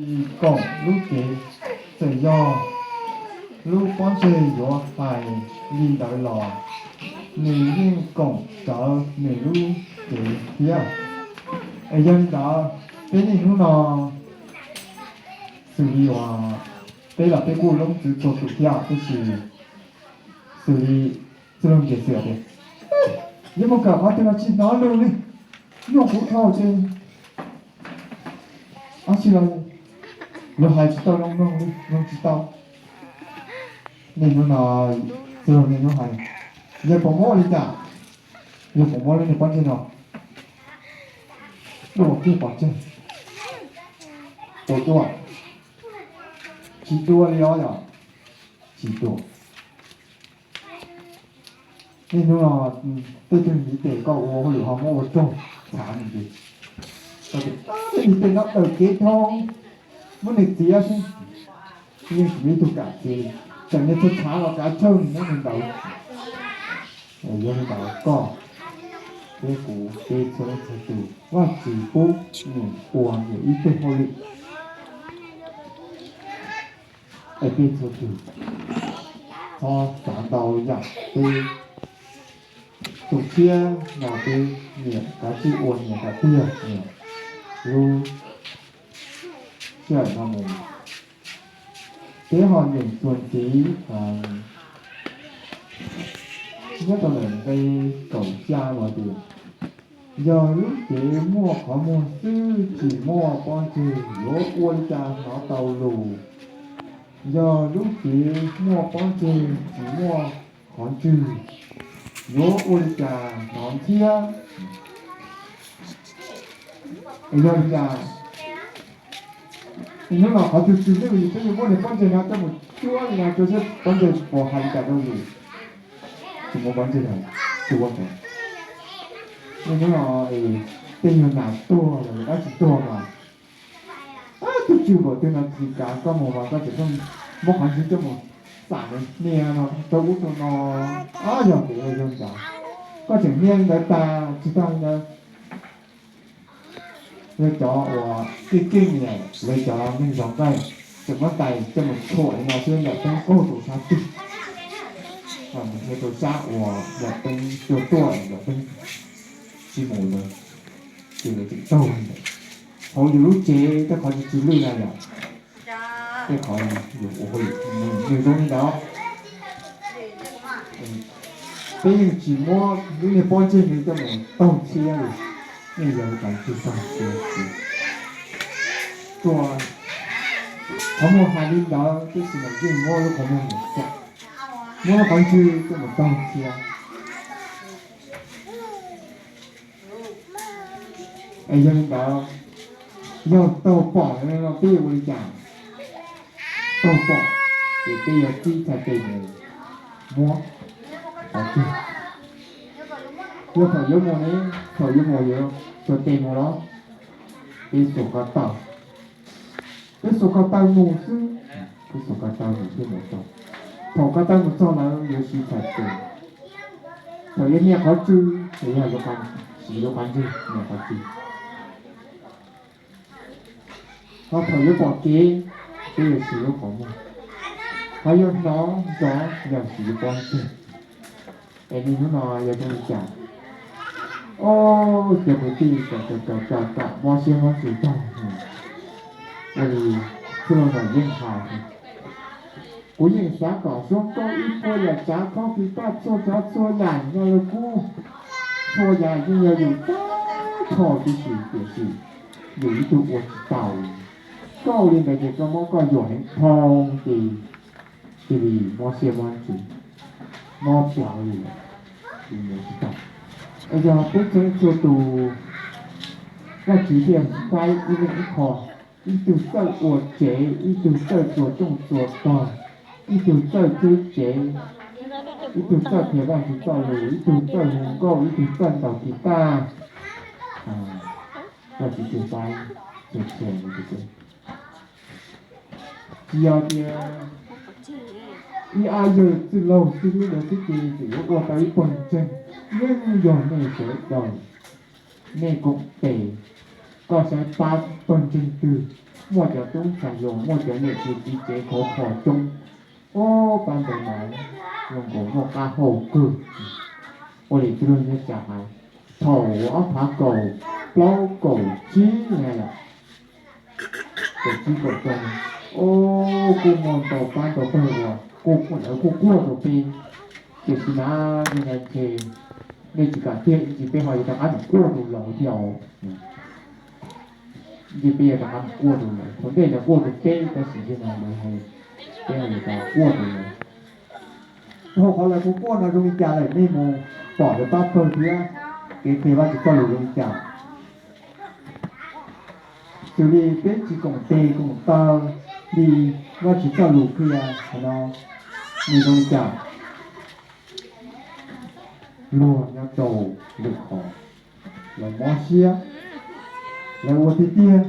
Koom lub cev, txawm yog lub pob ntseg yuav hais li ntawd los nws yeej koom rawv nws lub cev thiab. Es yog li ntawd, peb niaj hnub no xws li uas peb los peb kuj loob txwv txhua tus thiab, tab sis xws li txwj laug Nkias Xwm tias, yuav mus kawm qhov twg los tsis hnov lus li, nyuaj kuv dhau ces ab tsi los luag hais tsis tau zoo mloog li, mloog tsis tau. Niaj hnub no txwj laug niaj hnub hais, yog puas muab ua li cas, yog puas muab lub niag pob ntseg no dua kiag pov tseg, puas dua? Tsis dua li os yom, tsis dua. Niaj hnub no tej tug niam tes koj ua hauj lwm ho muab ua raug txhav nws ces, tej niam tes no daws kev dhau, muab nws txiav xwb, yeej tsis muaj ib tug kam txiav li, txawm niag txhua txhav los kav tsawg nws muab nws ntaus. Yog li ntawd koj thiab kuv peb txhua leej txhua tus, Vajtswv pub nws ua nws ib tug hauj lwm. Es peb txhua tus txhob xav ntau yam, peb tus tshiab no peb nyiam kav tsij ua nyias kom tiag nyias lub sij hawm no mus. Peb ho nyeem txuas ntxiv nyob rau ntawm nqe kaum xya los tias, yog lub cev muaj qhov muag xwb tsis muaj pob ntseg yuav ua li cas hnov tau lus? Yog lub cev muaj pob ntseg tsis muaj qhov ntswg yuav ua li cas hnov ntxhiab? Es yog li cas? Hnub no qhov twg tsis lwj li peb yuav muab niag pob ntseg no coj mus cuab li no rau seb pob ntseg puas hais li cas rau yus. Tsis muaj pob ntseg no cuab. Niaj hnub no es tej nyuag nas tuag los yog dab tsi tuag mas, twb tswj npaum twg no tsis kav koj mus mas koj tseem muab qhov ntswg coj mus xam nws hnia no rau ub rau no, yog kev yog ntawd koj tseem hnia li ntawd tas tsis tag li ntawd. Lawv cov uas keej keej niam, lawv cov neeg zov nqaij, tseem muab tais coj mus tshuam li no xwb, yawm teeb qaug rau sab twg, mus hnia rau sab uas yawm teeb tuaj tuaj, yawm teeb tsis mus lawm, ces lawv tseem taug li ntawd. Hauv yus lub tsev tej qhov tsis tsis lwj na yom, tej qhov yus ua hauj lwm nws zoo li ntawd. Peb yeej tsis muab lub niag pob ntseg no coj mus taug ntxhiab li, yeej yog lub qhov ntswg taug ntxhiab. Tsuas qhov muag hais li ntawd tab sis mas yeej muab lub qhov muag mus xam, muab lub qhov ntswg coj mus taug ntxhiab. Es yog li ntawd, yog taug pom no peb yuav ua li cas? Taug pom ces peb yuav tib txhais tes mus muab qhov twg. Yog thaum yuav mus ne, thaum yuav mus yuav xuas tes mus los? Peb xuas ko taw, peb xuas ko taw mus xwb, peb xuas ko taw mus thiaj mus txog. Thaum ko taw mus txog lawm yuav siv txhais tes. Thaum yuav hnia qhov tswg ces yog siv lub qhov ntswg hnia qhov tswg. Ho thaum yuav pom kev, peb yuav siv lub qhov muag. Ho yuav hnov nrov yog siv lub pob ntseg. Es niaj hnub no yog zoo li cas? Au, cov kwv tij, kam kam kam kam mob siab mob ntsws tag, ua li txwj laug Nom yeej hais, kuv yeej xav kom suab nkauj ib puas yam tsav khaub kis paj txhua tsav txhua yam nyob rau kuv, txhua yam yeej yog yus tag nrho tib si, tiam sis yus ib tug ua tsis tau li. Koj ua li ntawd ces koj muab koj yuam heev dhau ces cia li mob siab mob ntsws, mob plawv li lawm, ua tsis tau. Es yog peb txhua leej txhua tus, Vajtswv thiaj faib ib leeg ib qho, ib tug txawj ua tsev, ib tug txawj txuas rooj txuas tog, ib tug txawj cub tsev, ib tug txawj qhia Vajtswv txoj lus, ib tug txawj hu nkauj, ib tug txawj ntaus kis taj. Vajtswv thiaj faib txhua txhua tus. Tsis yog tias ib ab yawg txwj laug xib hwb ntawd xwb ces tseem yuav ua tau ib pawg ntseeg. Yeej yog nej sawv daws, nej koom tes, koj saib pab pawg ntseeg twg, muaj cov tub ntxhais hluas, muaj cov niam txiv txiv tsev khov kho coob, ob pab ntawd mas zoo nkaus muaj qab hau kawg. Ua li tib lub nyob cas hais, thaum ob phav kaum plaub kaum tsib na yom, kaum tsib kaum rau, o, kuj muaj ntau pab ntau pawg uas kuj lawv kuj quaj rau peb, tiam sis mas yog tias nej tsis kam tiag ib ntsis peb ho yuav rov qab mus quaj rau lawv thiab os. Ib ntsis peb yuav rov qab mus quaj rau lawv, thaum ntej lawv quaj rau peb tab sis yog no lawv, peb ho yuav rov quaj rau lawv. Dhau qhov lawv kuj quaj no zoo li cas lawm nej mus pom lawv pab pawg thiab kev qhia Vajtswv txoj lus zoo li cas. Xws li peb tsis koom tes koom taw li Vajtswv txoj lus qhia no, nws zoo li cas? Luag nyob rau lwm qhov, lawv mob siab, lawv ua tiag tiag,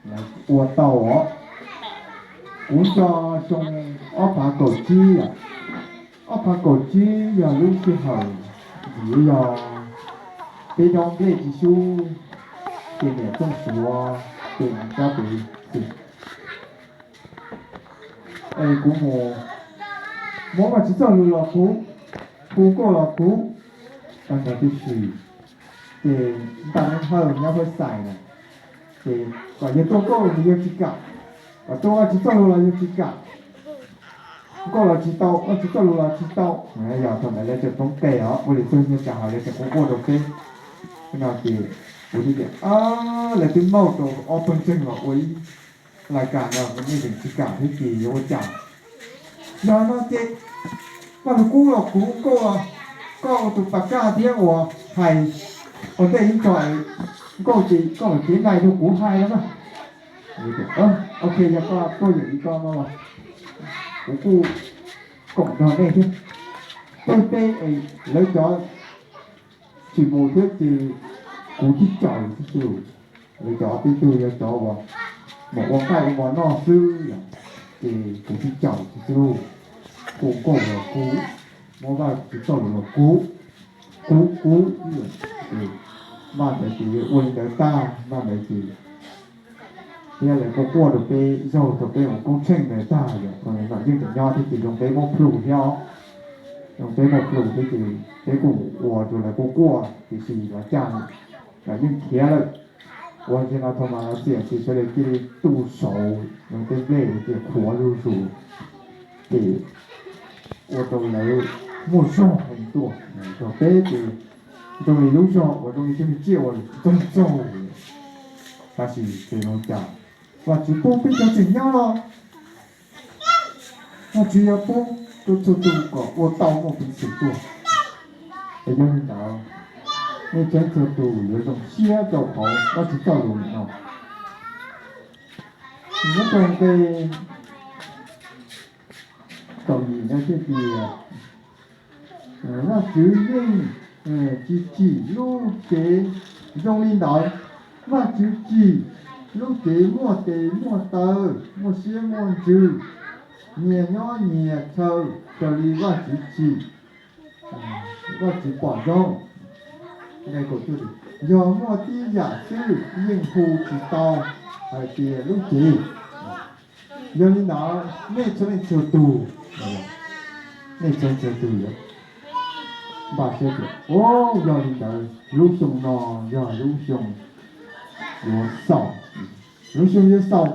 lawv ua tau os. Kuv nco xyoo ob phav kaum tsib, ob phav kaum tsib yog lub sij hawm ntxiv yog peb dob nplej tsis sub, ces niam Tooj Suav ces mus cab pem xwm es kuv mus muab Vajtswv txoj lus los kuv, hu nkauj los kuv, tag nrho tib si. Ces ntaj neeb hawj nyob Hawj Xais na, ces kom yawg tuaj nkauj los yawg tsis kam, kom tuaj Vajtswv txoj lus los yawg tsis kam, nkauj los tsis tau, Vajtswv txoj lus los tsis tau. Yog thaum ntawd lawv tseem poob qes os, ua li txog nyob tsam hauv lawv tseem quaj quaj rau peb no ces kuv thiaj tias, lawv twb maub rau ob pawg ntseeg los ua ib lais kam no nej tseem tsis kam thiab ces yuav ua cas? Yog no ces koj tus kub los kuv, koj, koj tus pas kaj thiab uas hais ua ntej ib tso, nkauj ces koj mam cev nqaij rau kuv hais los mas. Ok, yog koj tuaj yeem li koj no los kuv kuj koom nrog nej thiab. Tej teb es lawv cov tsis mus thiab ces kuv twb caum xwb xwb. Lawv cov tib tug yog cov uas mam ua nqaij ua mov noj xwb, ces kuv twb caum xwb xwb. Kuv nkauj los kuv, muab Vajtswv txoj lus los kuv, kuv kuv, npaj ntawd ces ua li ntawd tag, npaj ntawd ces thiab lawv kuj quaj rau peb zaug thaum peb ua koob tsheej ntawd tag, yog thaum ntawd yeej tseem nyob thiab ces zoo peb muab plhu thiab os. Zoo peb muab plhu thiab ces peb kuj ua rau lawv kuj quaj, tiam sis lawv caj los yeej khiav lawm. Ua li no thaum mas lawv txiam ces sawv daws cia li tu saud zoo tej nplej ces qhuav zuj zus, ces ua rau lawv muaj zog heev tuaj. Thaum peb ces zoo li lub zog uas zoo li tej me tsiaj uas ntxoog ntxoog, tab sis ces zoo cas Vajtswv pub peb cov tseem nyob los Vajtswv yuav pub rau txhua tus kom ua tau muaj peev xwm tuaj. Es yog li ntawd, nej txhua txhua tus yuav zoo siab rau qhov Vajtswv txoj lus no. Nyob rau nqe kaum yim no thiaj tias, Vajtswv yeej tsis tsim lub cev zoo li ntawd. Vajtswv tsim lub cev muaj tes muaj taw, muaj siab muaj ntsws, nyias nyob nyias chaw raws li Vajtswv tsim, Vajtswv pom zoo. Yog muaj tib yam xwb yeej hu tsis tau hais tias lub cev. Yog li ntawd nej txhua leej txhua tus, nej txhua leej txhua tus yuav npaj siab tias, o, yog li ntawd lub xyoo no yog lub xyoo yuav xaus, lub xyoo yuav xaus,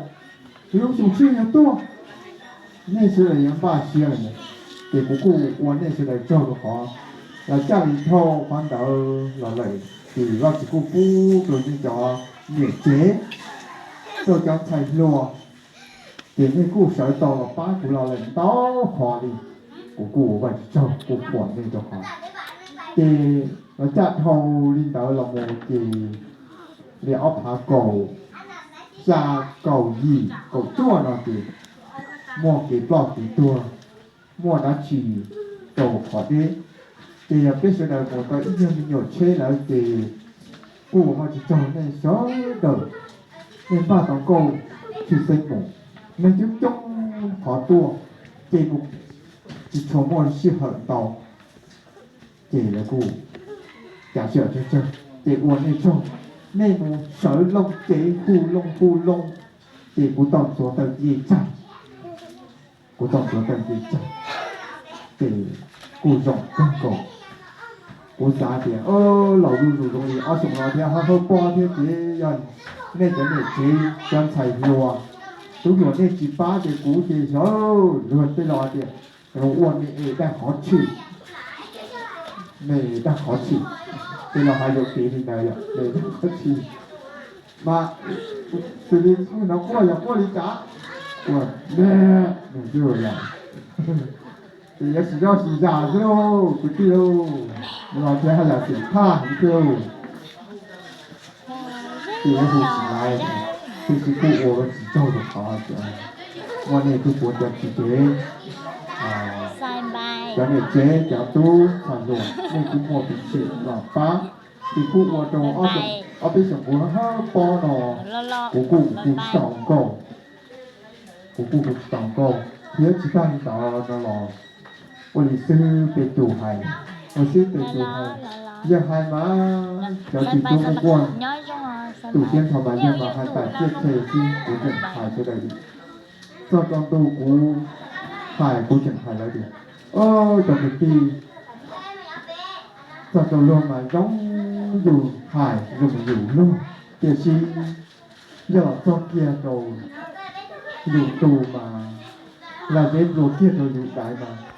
lub xyoo tshiab yuav tuaj. Nej sawv daws yuav npaj siab lawm ntag, ces kuv kuj ua nej sawv daws tsaug rau qhov los caj li dhau qhov ntawd los lawm, ces Vajtswv kuj pub rau nej cov niam tsev, rau cov ntxhais hluas, ces nej kuj sawv tau los pab kuv los lawm ntau qhov li. Kuv kuj ua Vajtswv tsaug kuj qhuas nej rau qhov, ces los caj dhau li ntawd los mus ces li ob phav kaum xya, kaum yim, kaum cuaj no ces muaj kev ploj kev tuag, muaj dab tsi rau qhov deb. Ces yog peb sawv daws mus tau ib nyuag me nyuam tsheb lawm ces kuj ua Vajtswv tsaug nej sawv daws, nej npaj tau nkauj tshwj xeeb mus, neeg coob coob qhov tuaj, ces mus tsis tshua muaj sij hawm ntau, ces lawv kuj cav sij hawm tsawg tsawg, ces ua nej tsaug, nej mus sawv loo cev hu loo hu loo, Ces kuv tau ntxuav tawm ncej tsag, kuv tau ntxuav tawm ncej tsag, ces kuj zoo kawg nkaus. Kuv xav tias laus zuj zus zoo li ob xyoos no thiab, hawb hawb pob thiab ces yog nej cov niam tsev cov ntxhais hluas, tub hluas nej tsis pab ces kuv ces xyov luag tej los hais tias ua me es daj qhov tshwm, me daj qhov tshwm, tej los hais yuam kev li ntawd yom, me daj qhov tshwm. Mas xws li txheej no quaj yog quaj li cas? Quaj me, nws twb yog, ces yuav tsis zoj tsis zam xwb lauj kwv tij lauj, los thiab haj yam xim thaj heev thiab lauj. Ces yuav hu tsis laiv, tab sis kuj ua tsis tsaug rau qhov tias muaj nej tug puav cov txiv tsev, cov niam tsev cov tub ntxhais hluas nej kuj muaj peev xwm los pab. Ces kuj ua rau ob peb xyoos kuv hawb pob no kuv kuj mus kuj tsis tau nkauj, kuv kuj mus tsis tau nkauj thiab tsis tag li ntawd no los ua li xwb peb tus hais, ua xwb peb tus hais, yawg hais mas cov txiv tub muaj nkuaj, tus siab nrho mas yawg mas hais tas tiaj tshe xwb kuv tseem hais sawv daws li. Txog rau ntu kuv hais kuv tseem hais lawv tias, o, cov kwv tij, txog rau luag mas zoo yus hais zoo yus luag, tiam sis yog los txog kiag rau yus tus mas, los zeb nplua kiag rau yus daiv mas,